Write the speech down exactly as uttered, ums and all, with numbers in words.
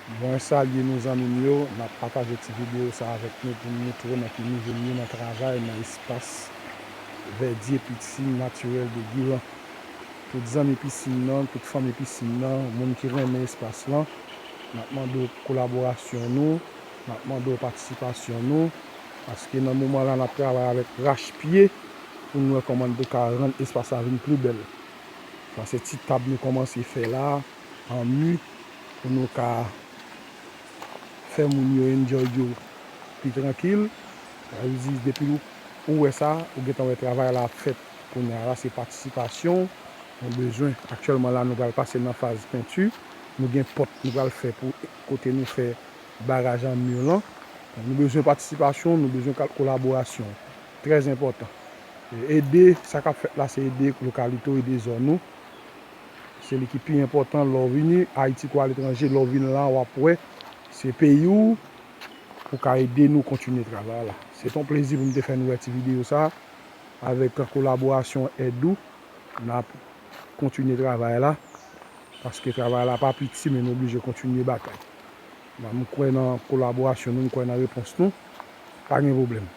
Mwen salye nou zanmi m yo, n ap pataje ti videyo sa avèk nou pou n moutre w nan ki nivo n ye nan travay nan espas Verdier Piscine Naturelle de Guiran. Tout zanmi pisin nan, tout fanmi pisin nan, moun ki renmen espas lan, n ap mande w kolaborasyon nou, n ap mande w patisipasyon nou, paske nan moman la n ap travay avèk rachpye pou n wè kòman n te ka rann espas la vin pli bèl. Sa se ti tab nou kòmanse fè la, an mi, pou nou ka fè moun yo enjoy yo pi trankil. Sa vle di, depi ou, ou wè sa, ou gentan wè travay la ap fèt. Kounye a la, se patisipasyon nou bezwen. Aktyèlman la, nou pral pase nan faz penti. Nou gen pòt nou pral fè pou kote nou fè baraj an mi lan. Nou bezwen patisipasyon, nou bezwen kal-, kolaborasyon. Trè enpòtan. E ede, sa k ap fèt la, se ede lokalite w, ede zòn ou. Se li ki pi enpòtan lè w vini Ayiti kou aletranje, lè w vin la, w ap wè se peyi w pou ka ede nou kontinye travay la. Se t on plezi pou m te fè nou wè ti videyo sa avèk kolaborasyon èd ou. N ap kontinye travay la, paske travay la pa piti, men nou oblije kontinye batay. M kwè nan kolaborasyon nou, m kwè nan repons nou. Pa gen pwoblèm.